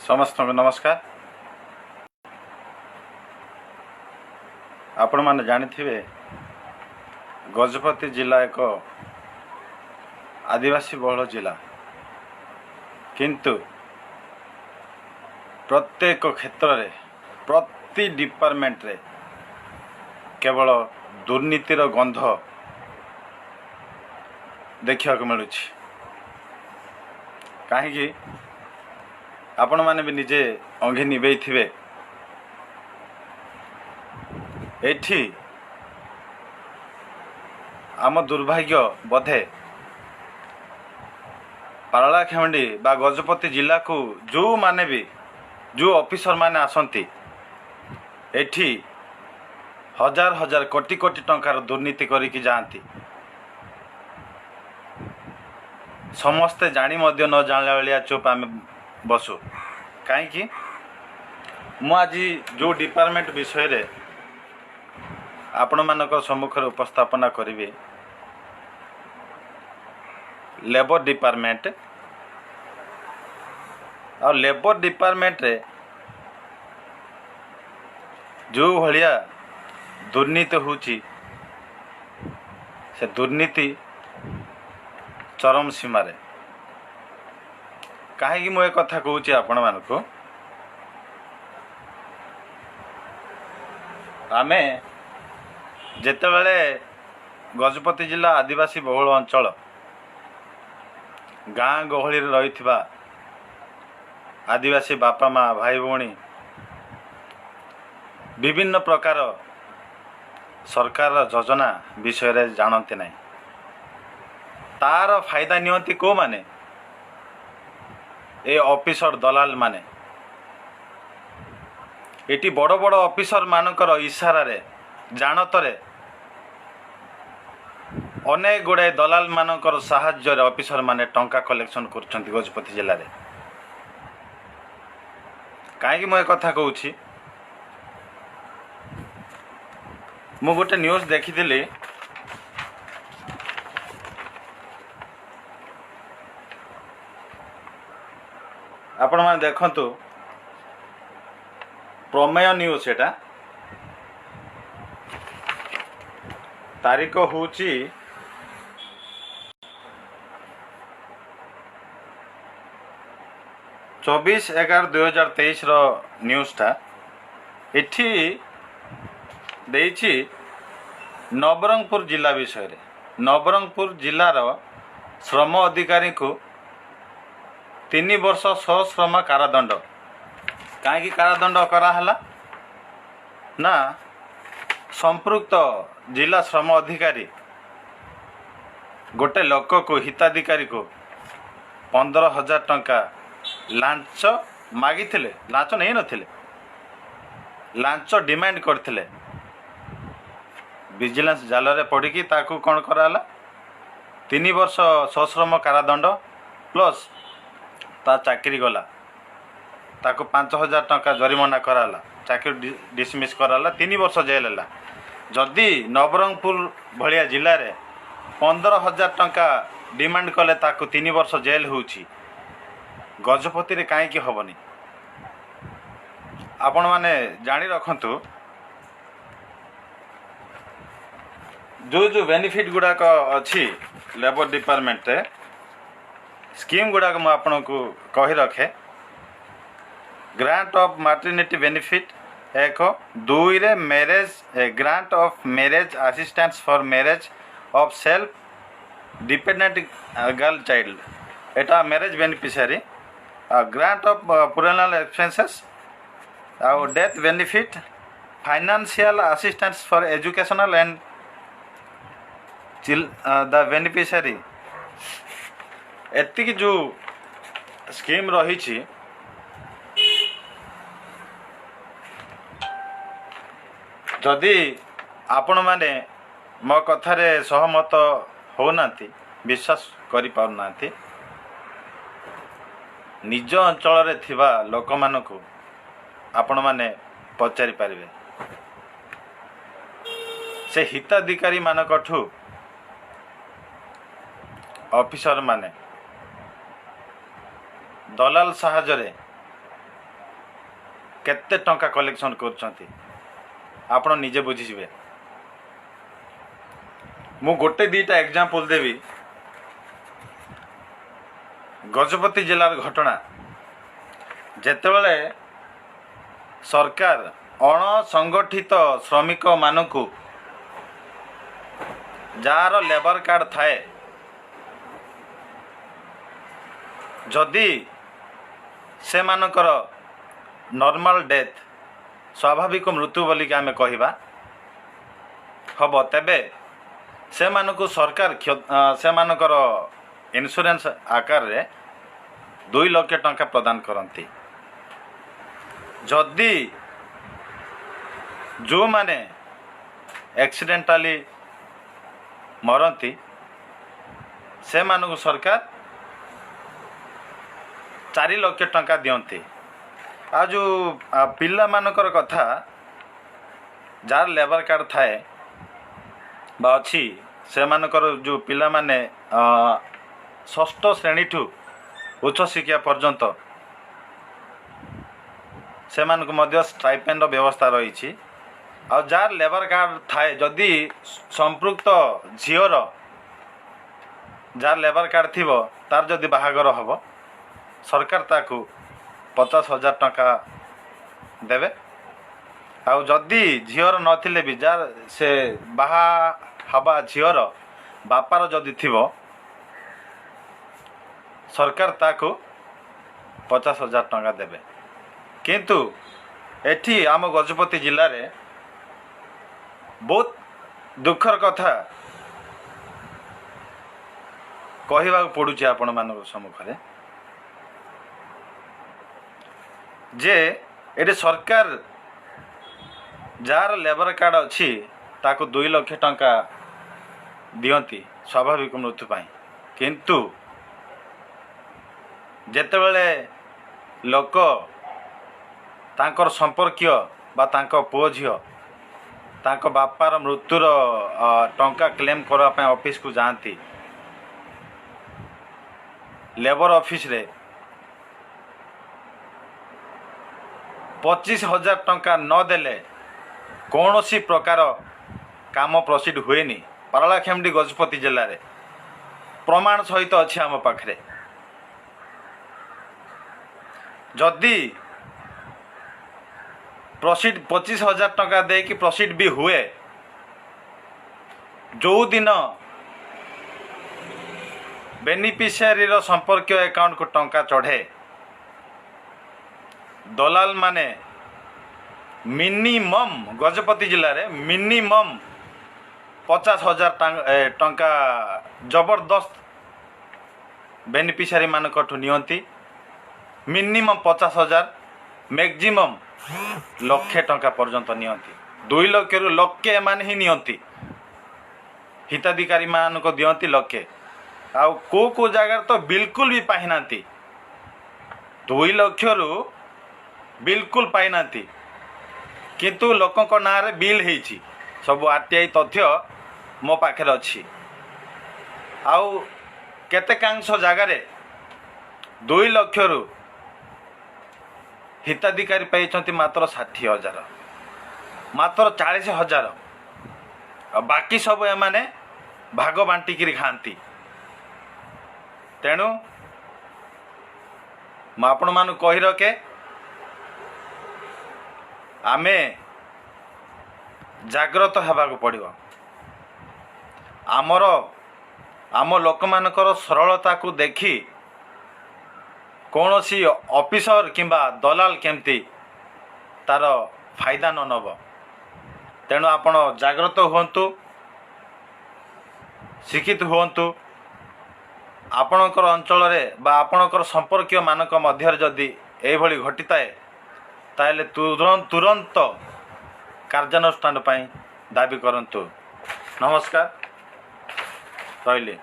ସମସ୍ତଙ୍କୁ ନମସ୍କାର। ଆପଣମାନେ ଜାଣିଥିବେ, ଗଜପତି ଜିଲ୍ଲା ଏକ ଆଦିବାସୀ ବହୁଳ ଜିଲ୍ଲା। କିନ୍ତୁ ପ୍ରତ୍ୟେକ କ୍ଷେତ୍ରରେ, ପ୍ରତି ଡିପାର୍ଟମେଣ୍ଟରେ କେବଳ ଦୁର୍ନୀତିର ଗନ୍ଧ ଦେଖିବାକୁ ମିଳୁଛି। କାହିଁକି, ଆପଣମାନେ ବି ନିଜେ ଅଙ୍ଗେ ନିଭେଇଥିବେ। ଏଠି ଆମ ଦୁର୍ଭାଗ୍ୟ ବୋଧେ, ପାରଳାଖେମୁଣ୍ଡି ବା ଗଜପତି ଜିଲ୍ଲାକୁ ଯେଉଁମାନେ ବି, ଯେଉଁ ଅଫିସରମାନେ ଆସନ୍ତି, ଏଠି ହଜାର ହଜାର କୋଟି କୋଟି ଟଙ୍କାର ଦୁର୍ନୀତି କରିକି ଯାଆନ୍ତି। ସମସ୍ତେ ଜାଣି ମଧ୍ୟ ନ ଜାଣିଲା ଭଳିଆ ଚୁପ୍ ଆମେ ବସୁ। କାହିଁକି, ମୁଁ ଆଜି ଯେଉଁ ଡିପାର୍ଟମେଣ୍ଟ ବିଷୟରେ ଆପଣମାନଙ୍କ ସମ୍ମୁଖରେ ଉପସ୍ଥାପନା କରିବି, ଲେବର ଡିପାର୍ଟମେଣ୍ଟ। ଆଉ ଲେବର ଡିପାର୍ଟମେଣ୍ଟରେ ଯେଉଁ ଭଳିଆ ଦୁର୍ନୀତି ହେଉଛି, ସେ ଦୁର୍ନୀତି ଚରମ ସୀମାରେ। କାହିଁକି ମୁଁ ଏ କଥା କହୁଛି ଆପଣମାନଙ୍କୁ? ଆମେ ଯେତେବେଳେ ଗଜପତି ଜିଲ୍ଲା ଆଦିବାସୀ ବହୁଳ ଅଞ୍ଚଳ, ଗାଁ ଗହଳିରେ ରହିଥିବା ଆଦିବାସୀ ବାପା ମା, ଭାଇ ଭଉଣୀ ବିଭିନ୍ନ ପ୍ରକାର ସରକାରର ଯୋଜନା ବିଷୟରେ ଜାଣନ୍ତି ନାହିଁ। ତାର ଫାଇଦା ନିଅନ୍ତି କେଉଁମାନେ? ଏ ଅଫିସର ଦଲାଲ ମାନେ। ଏଠି ବଡ଼ ବଡ଼ ଅଫିସର ମାନଙ୍କର ଇସାରାରେ, ଜାଣତରେ, ଅନେକ ଗୁଡ଼ାଏ ଦଲାଲ ମାନଙ୍କର ସାହାଯ୍ୟରେ ଅଫିସର ମାନେ ଟଙ୍କା କଲେକ୍ସନ କରୁଛନ୍ତି ଗଜପତି ଜିଲ୍ଲାରେ। କାହିଁକି ମୁଁ ଏ କଥା କହୁଛି? ମୁଁ ଗୋଟେ ନ୍ୟୁଜ୍ ଦେଖିଥିଲି। ଆପଣମାନେ ଦେଖନ୍ତୁ, ପ୍ରମେୟ ନ୍ୟୁଜ୍ ଏଟା। ତାରିଖ ହେଉଛି 24/11/2023ର ନ୍ୟୁଜ୍ଟା। ଏଠି ଦେଇଛି ନବରଙ୍ଗପୁର ଜିଲ୍ଲା ବିଷୟରେ। ନବରଙ୍ଗପୁର ଜିଲ୍ଲାର ଶ୍ରମ ଅଧିକାରୀଙ୍କୁ 3 ବର୍ଷ ସଶ୍ରମ କାରାଦଣ୍ଡ। କାହିଁକି କାରାଦଣ୍ଡ କରାହେଲା ନା, ସମ୍ପୃକ୍ତ ଜିଲ୍ଲା ଶ୍ରମ ଅଧିକାରୀ ଗୋଟେ ଲୋକକୁ, ହିତାଧିକାରୀକୁ 15,000 ଟଙ୍କା ଲାଞ୍ଚ ମାଗିଥିଲେ। ଲାଞ୍ଚ ନେଇନଥିଲେ, ଲାଞ୍ଚ ଡିମାଣ୍ଡ କରିଥିଲେ। ଭିଜିଲାନ୍ସ ଜାଲରେ ପଡ଼ିକି ତାକୁ କ'ଣ କରାହେଲା? 3 ବର୍ଷ ସଶ୍ରମ କାରାଦଣ୍ଡ ପ୍ଲସ୍ ତା ଚାକିରି ଗଲା। ତାକୁ 5,000 ଟଙ୍କା ଜରିମାନା କରାହେଲା, ଚାକିରି ଡିସମିସ୍ କରାହେଲା, 3 ବର୍ଷ ଜେଲ୍ ହେଲା। ଯଦି ନବରଙ୍ଗପୁର ଭଳିଆ ଜିଲ୍ଲାରେ 15,000 ଟଙ୍କା ଡିମାଣ୍ଡ କଲେ ତାକୁ 3 ବର୍ଷ ଜେଲ୍ ହେଉଛି, ଗଜପତିରେ କାହିଁକି ହେବନି? ଆପଣମାନେ ଜାଣି ରଖନ୍ତୁ, ଯେଉଁ ଯେଉଁ ବେନିଫିଟ୍ ଗୁଡ଼ାକ ଅଛି ଲେବର ଡିପାର୍ଟମେଣ୍ଟରେ, ସ୍କିମ୍ ଗୁଡ଼ାକ ମୁଁ ଆପଣଙ୍କୁ କହି ରଖେ। ଗ୍ରାଣ୍ଟ ଅଫ୍ ମାଟର୍ନିଟି ବେନିଫିଟ୍ ଏକ, ଦୁଇରେ marriage grant of marriage assistance for marriage of self dependent girl child, ଏଟା ମ୍ୟାରେଜ୍ ବେନିଫିସିଆରୀ, ଆଉ ଗ୍ରାଣ୍ଟ ଅଫ୍ ଫ୍ୟୁନେରାଲ୍ ଏକ୍ସପେନ୍ସେସ୍, ଆଉ death benefit, financial assistance for educational and the beneficiary। ଏତିକି ଯେଉଁ scheme ରହିଛି, ଯଦି ଆପଣମାନେ ମୋ କଥାରେ ସହମତ ହେଉନାହାନ୍ତି, ବିଶ୍ୱାସ କରିପାରୁନାହାନ୍ତି, ନିଜ ଅଞ୍ଚଳରେ ଥିବା ଲୋକମାନଙ୍କୁ ଆପଣମାନେ ପଚାରି ପାରିବେ। ସେ ହିତାଧିକାରୀମାନଙ୍କଠୁ ଅଫିସରମାନେ ଦଲାଲ ସାହାଯ୍ୟରେ କେତେ ଟଙ୍କା କଲେକ୍ସନ୍ କରୁଛନ୍ତି, ଆପଣ ନିଜେ ବୁଝିଯିବେ। ମୁଁ ଗୋଟେ ଦୁଇଟା ଏକ୍ଜାମ୍ପଲ୍ ଦେବି। ଗଜପତି ଜିଲ୍ଲାର ଘଟଣା, ଯେତେବେଳେ ସରକାର ଅଣସଂଗଠିତ ଶ୍ରମିକମାନଙ୍କୁ, ଯାହାର ଲେବର କାର୍ଡ଼ ଥାଏ, ଯଦି ସେମାନଙ୍କର ନର୍ମାଲ ଡେଥ୍, ସ୍ୱାଭାବିକ ମୃତ୍ୟୁ ବୋଲିକି ଆମେ କହିବା, ହେବ, ତେବେ ସେମାନଙ୍କୁ ସରକାର ସେମାନଙ୍କର ଇନ୍ସୁରାନ୍ସ ଆକାରରେ 2 ଲକ୍ଷ ଟଙ୍କା ପ୍ରଦାନ କରନ୍ତି। ଯଦି ଯେଉଁମାନେ ଆକ୍ସିଡେଣ୍ଟାଲି ମରନ୍ତି, ସେମାନଙ୍କୁ ସରକାର 4 ଲକ୍ଷ ଟଙ୍କା ଦିଅନ୍ତି। ଆଉ ଯେଉଁ ପିଲାମାନଙ୍କର କଥା, ଯାହାର ଲେବର କାର୍ଡ଼ ଥାଏ ବା ଅଛି, ସେମାନଙ୍କର ଯେଉଁ ପିଲାମାନେ ଷଷ୍ଠ ଶ୍ରେଣୀଠୁ ଉଚ୍ଚ ଶିକ୍ଷା ପର୍ଯ୍ୟନ୍ତ, ସେମାନଙ୍କୁ ମଧ୍ୟ ଷ୍ଟାଇପେଣ୍ଡର ବ୍ୟବସ୍ଥା ରହିଛି। ଆଉ ଯାହାର ଲେବର କାର୍ଡ଼ ଥାଏ, ଯଦି ସମ୍ପୃକ୍ତ ଝିଅର, ଯାହାର ଲେବର କାର୍ଡ଼ ଥିବ, ତାର ଯଦି ବାହାଘର ହେବ, ସରକାର ତାକୁ 50,000 ଟଙ୍କା ଦେବେ। ଆଉ ଯଦି ଝିଅର ନଥିଲେ ବି, ଯାହାର ସେ ବାହା ହେବା ଝିଅର ବାପାର ଯଦି ଥିବ, ସରକାର ତାକୁ 50,000 ଟଙ୍କା ଦେବେ। କିନ୍ତୁ ଏଠି ଆମ ଗଜପତି ଜିଲ୍ଲାରେ ବହୁତ ଦୁଃଖର କଥା କହିବାକୁ ପଡ଼ୁଛି ଆପଣମାନଙ୍କ ସମ୍ମୁଖରେ ଯେ ଏଠି ସରକାର ଯାହାର ଲେବର କାର୍ଡ଼ ଅଛି, ତାକୁ 2 ଲକ୍ଷ ଟଙ୍କା ଦିଅନ୍ତି ସ୍ୱାଭାବିକ ମୃତ୍ୟୁ ପାଇଁ। କିନ୍ତୁ ଯେତେବେଳେ ଲୋକ ତାଙ୍କର ସମ୍ପର୍କୀୟ ବା ତାଙ୍କ ପୁଅ ଝିଅ ତାଙ୍କ ବାପାର ମୃତ୍ୟୁର ଟଙ୍କା କ୍ଲେମ୍ କରିବା ପାଇଁ ଅଫିସକୁ ଯାଆନ୍ତି, ଲେବର ଅଫିସରେ 25,000 ଟଙ୍କା ନଦେଲେ କୌଣସି ପ୍ରକାର କାମ ପ୍ରୋସିଡ଼ ହୁଏନି ପାରଳାଖେମୁଣ୍ଡି ଗଜପତି ଜିଲ୍ଲାରେ। ପ୍ରମାଣ ସହିତ ଅଛି ଆମ ପାଖରେ। ଯଦି ପ୍ରୋସିଡ଼ 25,000 ଟଙ୍କା ଦେଇକି ପ୍ରୋସିଡ଼ ବି ହୁଏ, ଯେଉଁଦିନ ବେନିଫିସିଆରୀର ସମ୍ପର୍କୀୟ ଆକାଉଣ୍ଟକୁ ଟଙ୍କା ଚଢ଼େ, ଦଲାଲ ମାନେ ମିନିମମ୍, ଗଜପତି ଜିଲ୍ଲାରେ ମିନିମମ୍ 50,000 ଟଙ୍କା ଜବରଦସ୍ତ ବେନିଫିସିଆରୀ ମାନଙ୍କଠୁ ନିଅନ୍ତି। ମିନିମମ୍ 50,000, ମ୍ୟାକ୍ସିମମ୍ ଲକ୍ଷେ ଟଙ୍କା ପର୍ଯ୍ୟନ୍ତ ନିଅନ୍ତି। 2 ଲକ୍ଷରୁ ଲକ୍ଷେ ଏମାନେ ହିଁ ନିଅନ୍ତି, ହିତାଧିକାରୀ ମାନଙ୍କୁ ଦିଅନ୍ତି ଲକ୍ଷେ। ଆଉ କେଉଁ କେଉଁ ଜାଗାରେ ତ ବିଲକୁଲ ବି ପାଇନାହାନ୍ତି, 2 ଲକ୍ଷରୁ ବିଲକୁଲ ପାଇନାହାନ୍ତି, କିନ୍ତୁ ଲୋକଙ୍କ ନାଁରେ ବିଲ୍ ହେଇଛି। ସବୁ ଆରଟିଆଇ ତଥ୍ୟ ମୋ ପାଖରେ ଅଛି। ଆଉ କେତେକାଂଶ ଜାଗାରେ 2 ଲକ୍ଷରୁ ହିତାଧିକାରୀ ପାଇଛନ୍ତି ମାତ୍ର 60,000, ମାତ୍ର 40,000। ଆଉ ବାକି ସବୁ ଏମାନେ ଭାଗ ବାଣ୍ଟିକିରି ଖାଆନ୍ତି। ତେଣୁ ମୁଁ ଆପଣମାନଙ୍କୁ କହି ରଖେ, ଆମେ ଜାଗ୍ରତ ହେବାକୁ ପଡ଼ିବ। ଆମ ଲୋକମାନଙ୍କର ସରଳତାକୁ ଦେଖି କୌଣସି ଅଫିସର କିମ୍ବା ଦଲାଲ କେମିତି ତାର ଫାଇଦା ନ ନେବ। ତେଣୁ ଆପଣ ଜାଗ୍ରତ ହୁଅନ୍ତୁ, ଶିକ୍ଷିତ ହୁଅନ୍ତୁ। ଆପଣଙ୍କର ଅଞ୍ଚଳରେ ବା ଆପଣଙ୍କର ସମ୍ପର୍କୀୟମାନଙ୍କ ମଧ୍ୟରେ ଯଦି ଏଇଭଳି ଘଟିଥାଏ, ତାହେଲେ ତୁରନ୍ତ କାର୍ଯ୍ୟାନୁଷ୍ଠାନ ପାଇଁ ଦାବି କରନ୍ତୁ। ନମସ୍କାର, ରହିଲି।